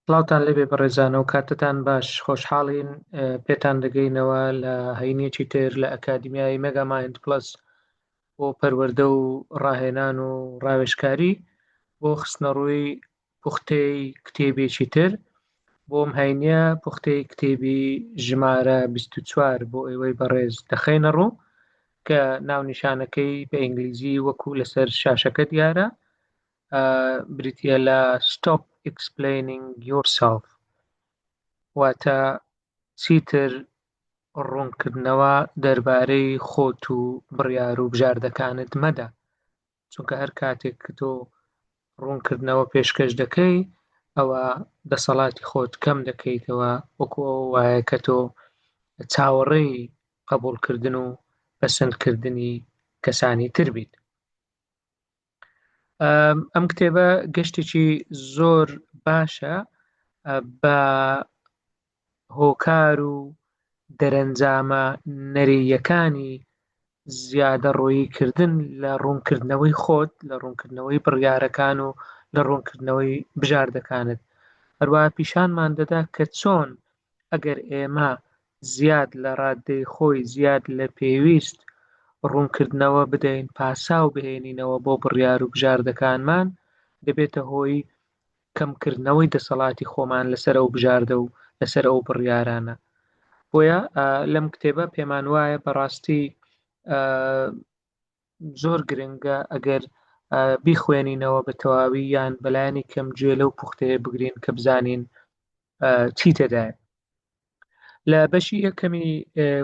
سڵاوتان لێبێ بەڕێزان و کاتتان باش خۆشحاڵین پێتان دەگەینەوە لە هەینیەکی تر لە ئەکادیمیای مێگا مایند پڵەس بۆ پەروەردە و ڕاهێنان و ڕاوێژکاری بۆ خستنەڕووی پوختەی کتێبێکی تر بۆم هەینیە پوختەی کتێبی ژمارە 24 بۆ ئێوەی بەڕێز دەخەینە ڕوو کە ناونیشانەکەی بە ئینگلیزی وەکو لەسەر شاشەکە دیارە بریتە لە Stop Explaining Yourself واتە چیتر ڕوونکردنەوە دەربارەی خۆت و بڕیار و بژاردەکانت مەدە چونکە هەر کاتێک کە تۆ ڕوونکردنەوە پێشکەش دەکەی ئەوە دەسەڵاتی خۆت کەم دەکەیتەوە وەکو ئەوە وایە کە تۆ چاوەڕێی قبوڵکردن و پەسەندکردنی کەسانی تر بیت. ئەم کتێبە گەشتێکی زۆر باشە بە هۆکار و دەرەنجامە نەرێیەکانی زیادەڕۆیی کردن لە ڕوونکردنەوەی خۆت، لە ڕوونکردنەوەی بڕیارەکان و لە ڕوونکردنەوەی بژاردەکانت. هەروەها پیشانمان دەدا کە چۆن ئەگەر ئێمە زیاد لە ڕاددەی خۆی، زیاد لە پێویست ڕوونکردنەوە بدەین، پاساو بهێنینەوە بۆ بڕیار و بژاردەکانمان، دەبێتە هۆی کەمکردنەوەی دەسەڵاتی خۆمان لەسەر ئەو بژاردە و لەسەر ئەو بڕیارانە. بۆیە لەم کتێبە پێمان وایە بەڕاستی زۆر گرنگە ئەگەر بیخوێنینەوە بە تەواوی یان بەلایەنی کەم گوێ لەو پوختەیە بگرین کە بزانین چی تێدایە. لە بەشی یەکەمی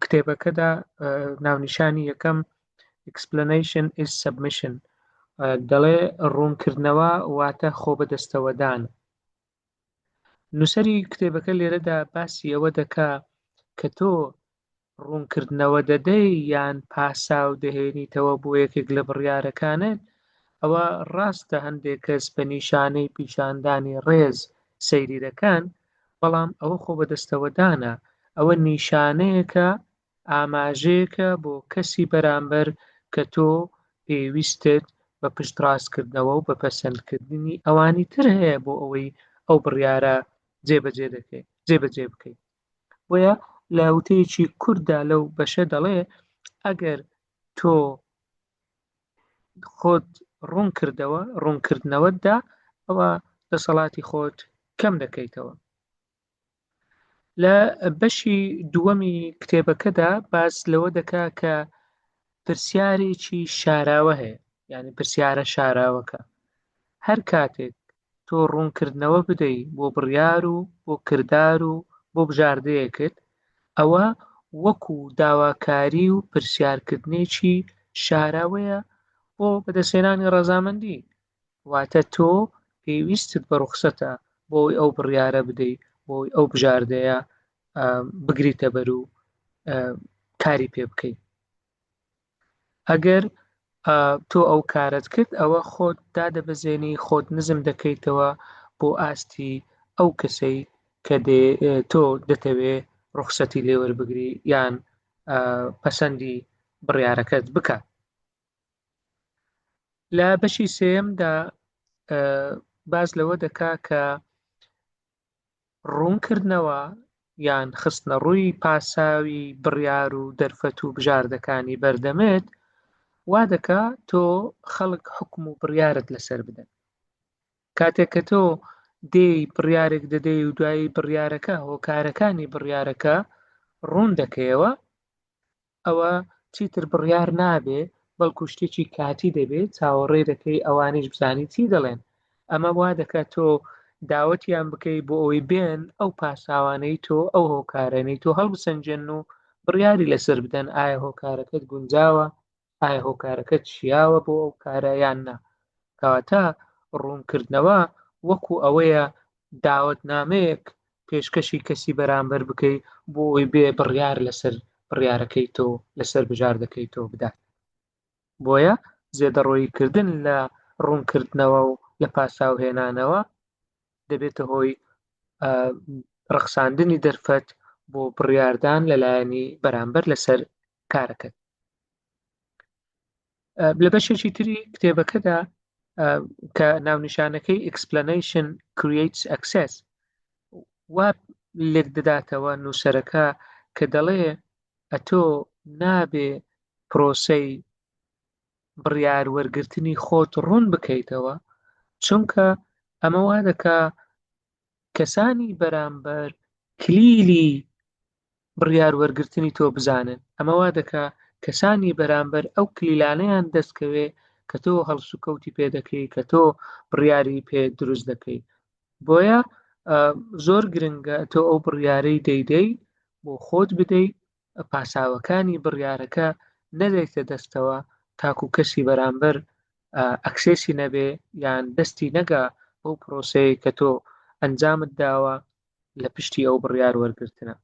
کتێبەکەدا ناونیشانی یەکەم Explanation is Submission دەڵێ ڕوونکردنەوە واتە خۆ بەدەستەوەدان. نووسەری کتێبەکە لێرەدا باسی ئەوە دەکا کە تۆ ڕوونکردنەوە دەدەی یان پاساو دەهێنیتەوە بۆ یەکێک لە بڕیارەکانت، ئەوە ڕاستە هەندێک کەس بە نیشانەی پیشاندانی ڕێز سەیری دەکەن، بەڵام ئەوە خۆبەدەستەوەدانە، ئەوە نیشانەیەکە، ئاماژەیەکە بۆ کەسی بەرامبەر کە تۆ پێویستت بە پشتڕاستکردنەوە و بە پەسەندکردنی ئەوانی تر هەیە بۆ ئەوەی ئەو بڕیارە جێبەجێ دەکەی جێبەجێ بکەیت. بۆیە لە وتەیەکی کورددا لەو بەشە دەڵێ ئەگەر تۆ خۆت ڕوون کردەوە ڕوونکردنەوەتدا ئەوە دەسەڵاتی خۆت کەم دەکەیتەوە. لە بەشی دووەمی کتێبەکەدا باس لەوە دەکا کە پرسیارێکی شاراوە هەیە یعنی پرسیارە شاراوەکە هەر کاتێک تۆ ڕوونکردنەوە بدەی بۆ بڕیار و بۆ کردار و بۆ بژاردەیەکت ئەوە وەکو داواکاری و پرسیارکردنێکی شاراوەیە بۆ بەدەستهێنانی ڕەزامەندی واتە تۆ پێویستت بە ڕوخسەتە بۆ ئەوەی ئەو بڕیارە بدەی بۆ ئەوەی ئەو بژاردەیە بگریتە بەر و کاری پێ بکەیت ئەگەر تۆ ئەو کارەت کرد ئەوە خۆت دادەبەزێنی خۆت نزم دەکەیتەوە بۆ ئاستی ئەو کەسەی کە تۆ دەتەوێ ڕوخسەتی لێوەربگری یان پەسەندی بڕیارەکەت بکات. لە بەشی سێیەمدا باس لەوە دەکا کە ڕوونکردنەوە یان خستنەڕووی پاساوی بڕیار و دەرفەت و بژاردەکانی بەردەمت وا دەکا تۆ خەڵک حوکم و بڕیارت لەسەر بدەن. کاتێک کە تۆ دێی بڕیارێک دەدەی و دوایی بڕیارەکە هۆکارەکانی بڕیارەکە ڕوون دەکەیەوە، ئەوە چیتر بڕیار نابێ بەڵکو شتێکی کاتی دەبێ چاوەڕێ دەکەی ئەوانیش بزانی چی دەڵێن ئەمە وا دەکات تۆ داوەتیان بکەی بۆ ئەوەی بێن ئەو پاساوانەی تۆ ئەو هۆکارانەی تۆ هەڵبسەنجێن و بڕیاری لەسەر بدەن ئایا هۆکارەکەت گونجاوە ئایا هۆکارەکەت شیاوە بۆ ئەو کارە یان نا کەواتە ڕوونکردنەوە وەکو ئەوەیە داوەتنامەیەک پێشکەشی کەسی بەرامبەر بکەی بۆ ئەوەی بێ بڕیار لەسەر بڕیارەکەی تۆ لەسەر بژاردەکەی تۆ بدات بۆیە زێدەڕۆیی کردن لە ڕوونکردنەوە و لە پاساوهێنانەوە دەبێتە هۆی ڕەخساندنی دەرفەت بۆ بڕیاردان لەلایەنی بەرامبەر لەسەر کارەکەت. لە بەشێکی تری کتێبەکەدا کە ناونیشانەکەی Explanation Creates Access. وا لێکدەداتەوە نووسەرەکە کە دەڵێ ئەتۆ نابێ پرۆسەی بڕیار وەرگرتنی خۆت ڕوون بکەیتەوە چونکە ئەمە وا دەکا کەسانی بەرامبەر کلیلی بڕیار وەرگرتنی تۆ بزانن ئەمە وا دەکا کەسانی بەرامبەر ئەو کلیلانەیان دەستکەوێ کە تۆ هەڵسوکەوتی پێ دەکەی کە تۆ بڕیاری پێ دروست دەکەی بۆیە زۆر گرنگە تۆ ئەو بڕیارەی دەیدەی بۆ خۆت بدەی پاساوەکانی بڕیارەکە نەدەیتە دەستەوە تاکو کەسی بەرامبەر access ی نەبێ یان دەستی نەگا بەو پرۆسەیە کە تۆ ئەنجامت داوە لە پشتی ئەو بڕیار وەرگرتنە.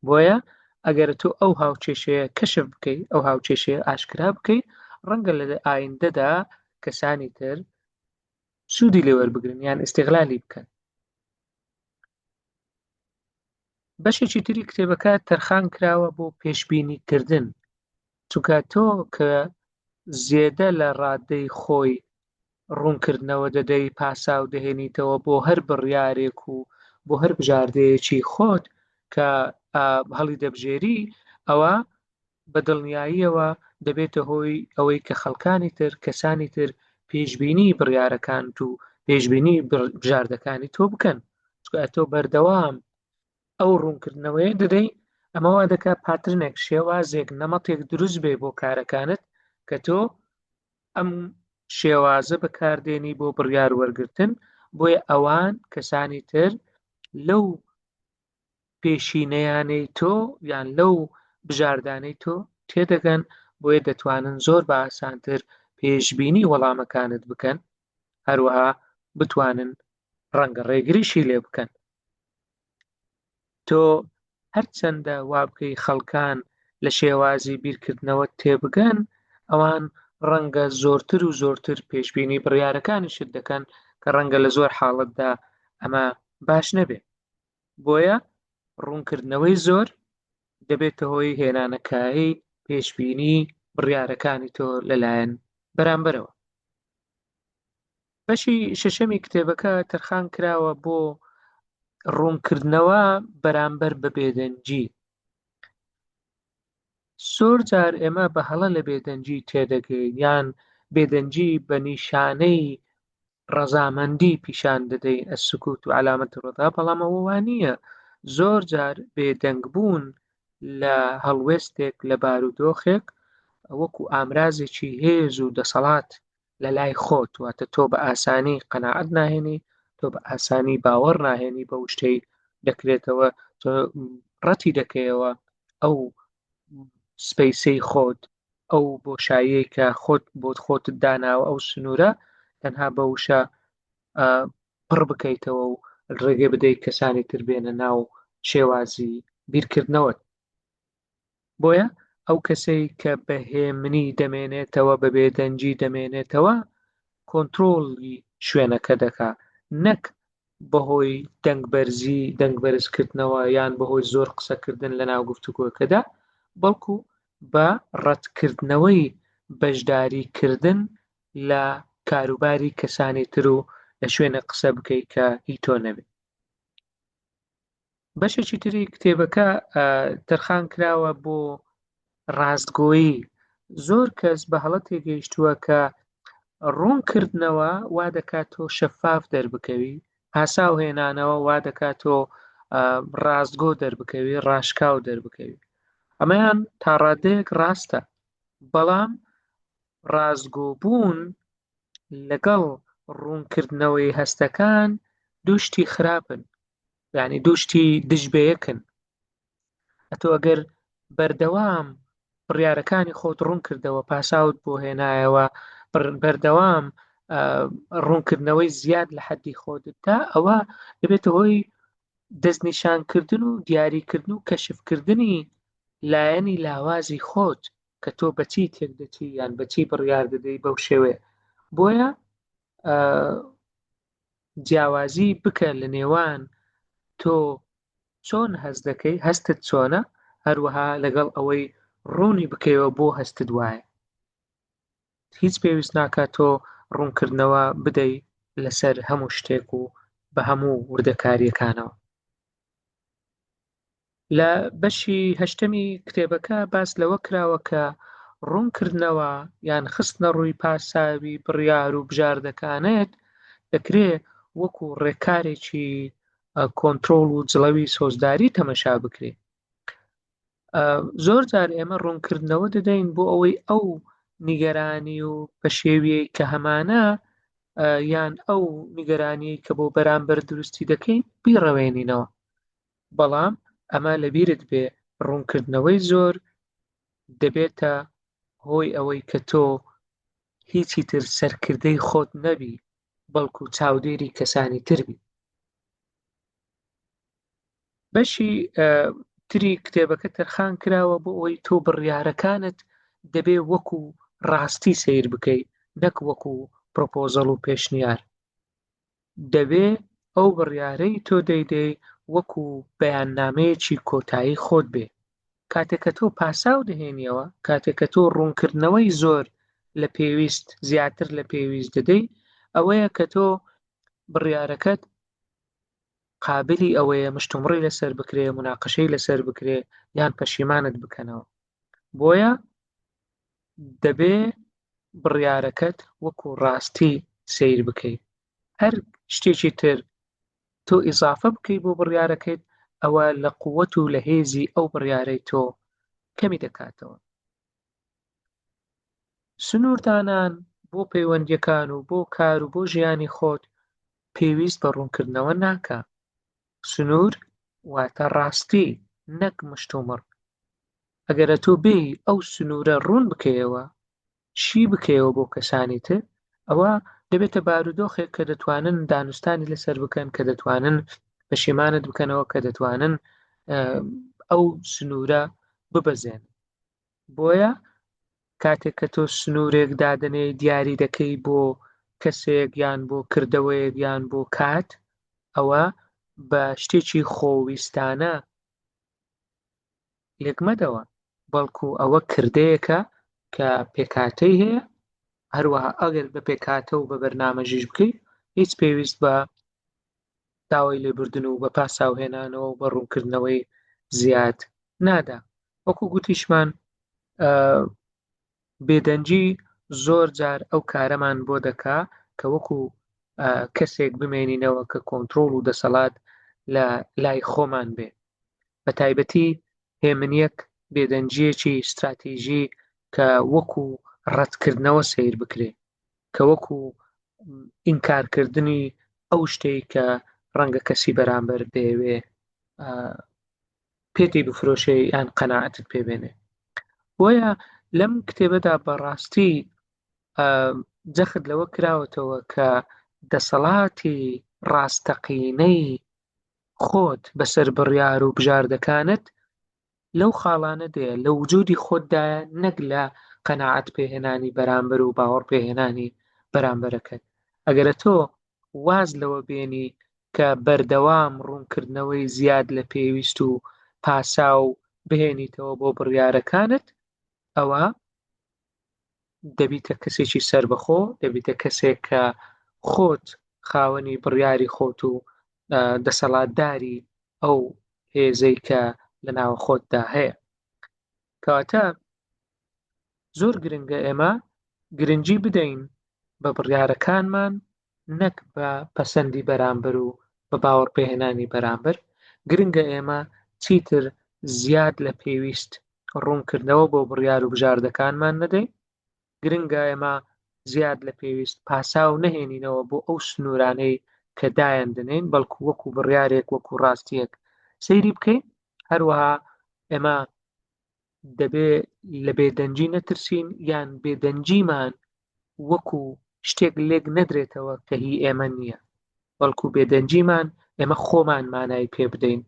بۆیە ئەگەر تۆ ئەو هاوکێشەیە کەشف بکەی ئەو هاوکێشەیە ئاشکرا بکەی ڕەنگە لە ئایندەدا کەسانی تر سوودی لێ وەربگرن یان ئیستیغلالی بکەن. بەشێکی تری کتێبەکە تەرخان کراوە بۆ پێشبینی کردن چونکە تۆ کە زێدە لە ڕادەی خۆی ڕوونکردنەوە دەدەی پاساو دەهێنیتەوە بۆ هەر بڕیارێک و بۆ هەر بژاردەیەکی خۆت کە هەڵی دەبژێری ئەوە بە دڵنیاییەوە دەبێتە هۆی ئەوەی کە خەڵکانی تر کەسانی تر پێشبینی بڕیارەکانت و پێشبینی بژاردەکانی تۆ بکەن چونکە تۆ بەردەوام ئەو ڕوونکردنەوەیە دەدەی ئەمە وا دەکات pattern ێک شێوازێک نەمەتێک دروست بێ بۆ کارەکانت کە تۆ ئەم شێوازە بەکاردێنی بۆ بڕیار وەرگتن بۆیە ئەوان کەسانی تر لەو پێشینەیانەی تۆ یان لەو بژاردانەی تۆ تێدەگەن بۆیە دەتوانن زۆر بە ئاسانتر پێشبینی وەڵامەکانت بکەن هەروەها بتوانن ڕەنگە ڕێگریشی لێ بکەن تۆ هەرچەندە وا بکەی خەڵکان لە شێوازی بیرکردنەوە تێبگەن ئەوان ڕەنگە زۆرتر و زۆرتر پێشبینی بڕیارەکانیشت دەکەن کە ڕەنگە لە زۆر حاڵەتدا ئەمە باش نەبێ بۆیە ڕوونکردنەوەی زۆر دەبێتە هۆی هێنانەکایەی پێشبینی بڕیارەکانی تۆ لەلایەن بەرامبەرەوە. بەشی شەشەمی کتێبەکە تەرخان کراوە بۆ ڕوونکردنەوە بەرامبەر بە بێدەنگی. زۆر جار ئێمە بە هەڵە لە بێدەنگی تێدەگەین یان بێدەنگی بە نیشانەی ڕەزامەندی پیشان دەدەین السکوت و علامة الرضا بەڵام ئەوە وا نییە زۆر جار بێدەنگ بوون لە هەڵوێستێک لە بارودۆخێک وەکو ئامرازێکی هێز و دەسەڵات لە لای خۆت واتە تۆ بە ئاسانی قەناعەت ناهێنی تۆ بە ئاسانی باوەڕ ناهێنی بەو شتەی دەکرێتەوە تۆ ڕەتی دەکەیەوە ئەو سپەیسەی خۆت ئەو بۆشاییەی کە خۆت بۆت خۆتت داناوە ئەو سنوورە تەنها بە وشە پڕ بکەیتەوە و ڕێگە بدەیت کەسانی تر بێنە ناو شێوازی بیرکردنەوەت بۆیە ئەو کەسەی کە بە هێمنی دەمێنێتەوە بە بێدەنگی دەمێنێتەوە کۆنترۆڵی شوێنەکە دەکا نەک بەهۆی دەنگ بەرزی دەنگ بەرزکردنەوە یان بەهۆی زۆر قسەکردن لە ناو گفتوگۆکەدا بەڵکو بە ڕەتکردنەوەی بەشداریکردن لە کاروباری کەسانی تر و لە شوێنە قسە بکەیت کە هی تۆ نەبێت. بەشێکی تری کتێبەکە تەرخان کراوە بۆ ڕاستگۆیی زۆر کەس بە هەڵە تێگەیشتووە کە ڕوونکردنەوە وا دەکات تۆ شەفاف دەربکەوی پاساو هێنانەوە وا دەکات تۆ ڕاستگۆ دەربکەوی ڕاشکاو دەربکەوی ئەمەیان تا ڕادەیەک ڕاستە بەڵام ڕاستگۆبوون لەگەڵ ڕوونکردنەوەی هەستەکان دوو شتی خراپن یعنی دوو شتی دژ بەیەکن ئەتۆ ئەگەر بەردەوام بڕیارەکانی خۆت ڕوون کردەوە پاساوت بۆ هێنایەوە بەردەوام ڕوونکردنەوەی زیاد لە حەدی خۆتدا ئەوە دەبێتە هۆی دەستنیشانکردن و دیاریکردن و کەشفکردنی لایەنی لاوازی خۆت کە تۆ بەچی تێک دەچی یان بەچی بڕیار دەدەی بەو شێوەیە بۆیە جیاوازی بکە لە نێوان تۆ چۆن هەست دەکەی هەستت چۆنە هەروەها لەگەڵ ئەوەی ڕوونی بکەیەوە بۆ هەستت وایە هیچ پێویست ناکات تۆ ڕوونکردنەوە بدەی لەسەر هەموو شتێک و بە هەموو وردەکاریەکانەوە. لە بەشی هەشتەمی کتێبەکە باس لەوە کراوە کە ڕوونکردنەوە یان خستنە ڕووی پاساوی بڕیار و بژاردەکانت دەکرێ وەکو ڕێکارێکی کۆنترۆڵ و جڵەوی سۆزداری تەمەشا بکرێ. زۆر جار ئێمە ڕوونکردنەوە دەدەین بۆ ئەوەی ئەو نیگەرانی و پەشێویەی کە هەمانە یان ئەو نیگەرانیەی کە بۆ بەرامبەر دروستی دەکەین بیڕەوێنینەوە. بەڵام ئەمە لەبیرت بێ ڕوونکردنەوەی زۆر دەبێتە هۆی ئەوەی کە تۆ هیچی تر سەرکردەی خۆت نەبی بەڵکو چاودێری کەسانی تر بی. بەشی تری کتێبەکە تەرخان کراوە بۆ ئەوەی تۆ بڕیارەکانت دەبێ وەکو ڕاستی سەیر بکەی نەک وەکو پرۆپۆزەڵ و پێشنیار. دەبێ ئەو بڕیارەی تۆ دەیدەی وەکو بەیاننامەیەکی کۆتایی خۆت بێ. کاتێک کە تۆ پاساو دەهێنیەوە، کاتێک کە تۆ ڕوونکردنەوەی زۆر لە پێویست زیاتر لە پێویست دەدەی، ئەوەیە کە تۆ بڕیارەکەت قابلی ئەوەیە مشتومڕی لەسەر بکرێ، موناقەشەی لەسەر بکرێ یان پەشیمانت بکەنەوە. بۆیە دەبێ بڕیارەکەت وەکو ڕاستی سەیر بکەیت. هەر شتێکی تر تۆ ئیزافە بکەی بۆ بڕیارەکەیت ئەوە لە قووەت و لە هێزی ئەو بڕیارەی تۆ کەمی دەکاتەوە. سنووردانان بۆ پەیوەندیەکان و بۆ کار و بۆ ژیانی خۆت پێویست بە ڕوونکردنەوە ناکا. سنوور واتە ڕاستی نەک مشتومڕ. ئەگەر ئەتۆ بێی ئەو سنوورە ڕوون بکەیەوە، شی بکەیەوە بۆ کەسانی تر، ئەوە دەبێتە بارودۆخێک کە دەتوانن دانوستانی لەسەر بکەن، کە دەتوانن پەشیمانت بکەنەوە، کە دەتوانن ئەو سنوورە ببەزێن. بۆیە کاتێک کە تۆ سنوورێک دادەنێی دیاری دەکەی بۆ کەسێک یان بۆ کردەوەیەک یان بۆ کات ئەوە بە شتێکی خۆویستانە لێکمەدەوە بەڵکو ئەوە کردەیەکە کە پێکاتەی هەیە هەروەها ئەگەر بە پێکاتە و بە بەرنامەژیش بکەیت هیچ پێویست بە داوای لێبوردن و بە پاساوهێنانەوە و بە ڕوونکردنەوەی زیاد نادا. وەکو گوتیشمان بێدەنگی زۆر جار ئەو کارەمان بۆ دەکا کە وەکو کەسێک بمێنینەوە کە کۆنتترۆل و دەسەڵات لە لای خۆمان بێ بە تایبەتی هێمنیەک بێدەنگیەکی ستراتیژی کە وەکو ڕەتکردنەوە سەیر بکرێ کە وەکو ئینکارکردنی ئەو شتەی کە ڕەنگە کەسی بەرامبەر دەیەوێ پێتی بفرۆشێ یان قەناعەتت پێ بێنێ. بۆیە لەم کتێبەدا بەڕاستی جەخت لەوە کراوەتەوە کە دەسەڵاتی ڕاستەقینەی خۆت بەسەر بڕیار و بژاردەکانت لەو خاڵانە دێ لە وجودی خۆتدایە نەک لە قەناعەت پێهێنانی بەرامبەر و باوەڕ پێهێنانی بەرامبەرەکەت. ئەگەرە تۆ واز لەوە بێنی کە بەردەوام ڕوونکردنەوەی زیاد لە پێویست و پاساو بهێنیتەوە بۆ بڕیارەکانت ئەوە دەبیتە کەسێکی سەربەخۆ، دەبیتە کەسێک کە خۆت خاوەنی بڕیاری خۆت و دەسەڵاتداری ئەو هێزەی کە لە ناوە خۆتدا هەیە. کەواتە زۆر گرنگە ئێمە گرنگی بدەین بە بڕیارەکانمان نەک بە پەسەندی بەرامبەر و بە باوەڕپێهێنانی بەرامبەر، گرنگە ئێمە چیتر زیاد لە پێویست ڕوونکردنەوە بۆ بڕیار و بژاردەکانمان نەدەین، گرنگە ئێمە زیاد لە پێویست پاساو نەهێنینەوە بۆ ئەو سنوورانەی کە دایان دەنێین، بەڵکو وەکو بڕیارێک وەکو ڕاستیەک سەیری بکەین، هەروەها ئێمە دەبێ لە بێدەنگی نەترسین یان بێدەنگیمان وەکو شتێک لێک نەدرێتەوە کە هی ئێمە نییە بەڵکو بێدەنگیمان ئێمە خۆمان مانای پێ بدەین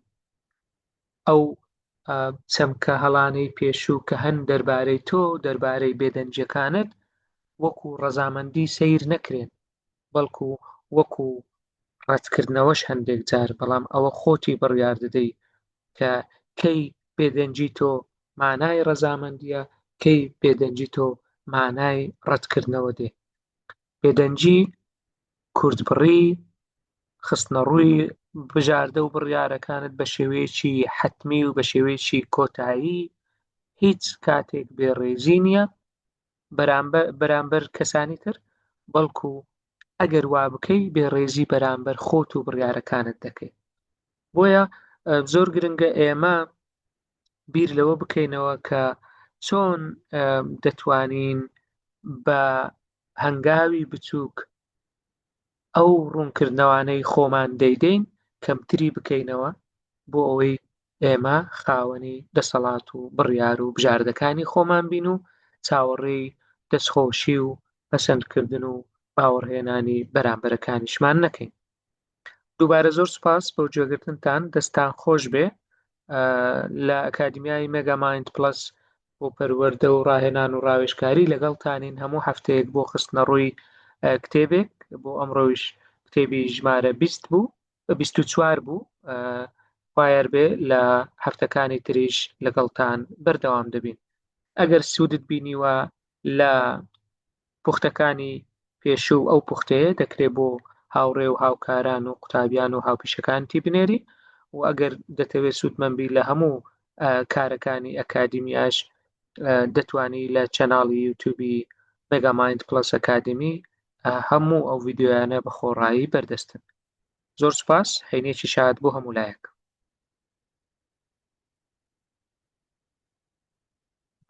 ئەو چەمکە هەڵانەی پێشوو کە هەن دەربارەی تۆ دەربارەی بێدەنگیەکانت وەکو ڕەزامەندی سەیر نەکرێن بەڵکو وەکو ڕەتکردنەوەش هەندێک جار بەڵام ئەوە خۆتی بڕیار دەدەی کە کەی بێدەنگی تۆ مانای ڕەزامەندیە کەی بێدەنگی تۆ مانای ڕەتکردنەوە دێ بێدەنگی کوردبڕی خستنەڕووی. بژاردە و بڕیارەکانت بە شێوەیەکی حەتمی و بە شێوەیەکی کۆتایی هیچ کاتێک بێڕێزی نییە بەرامبەر بەرامبەر کەسانی تر بەڵکو ئەگەر وا بکەی بێڕێزی بەرامبەر خۆت و بڕیارەکانت دەکەی بۆیە زۆر گرنگە ئێمە بیر لەوە بکەینەوە کە چۆن دەتوانین بە هەنگاوی بچووک ئەو ڕوونکردنەوانەی خۆمان دەیدەین کەمتری بکەینەوە بۆ ئەوەی ئێمە خاوەنی دەسەڵات و بڕیار و بژاردەکانی خۆمان بین و چاوەڕێی دەستخۆشی و پەسەندکردن و باوەڕهێنانی بەرامبەرەکانیشمان نەکەین. دووبارە زۆر سوپاس بۆ گوێگرتنتان دەستان خۆش بێ لە ئەکادیمیای مێگامایند پلس بۆ پەروەردە و ڕاهێنان و ڕاوێژکاری لەگەڵتانین هەموو هەفتەیەک بۆ خستنەڕووی کتێبێک بۆ ئەمڕۆیش کتێبی ژمارە 20 بوو 24 بوو خوایەر بێ لە هەفتەکانی تریش لەگەڵتان بەردەوام دەبین ئەگەر سوودت بینیوە لە پوختەکانی پێشوو ئەو پوختەیە دەکرێت بۆ هاوڕێ و هاوکاران و قوتابیان و هاوپیشەکانتی بنێری و ئەگەر دەتەوێت سوودمەند بی لە هەموو کارەکانی ئەکادیمیاش دەتوانی لە channel ی یوتیوبی مێگامایند پڵەس ئەکادیمی هەموو ئەو ڤیددیویانە بە خۆڕایی بەردەستن زۆر سوپاس هەینێکی شاد بۆ هەموو لایەک.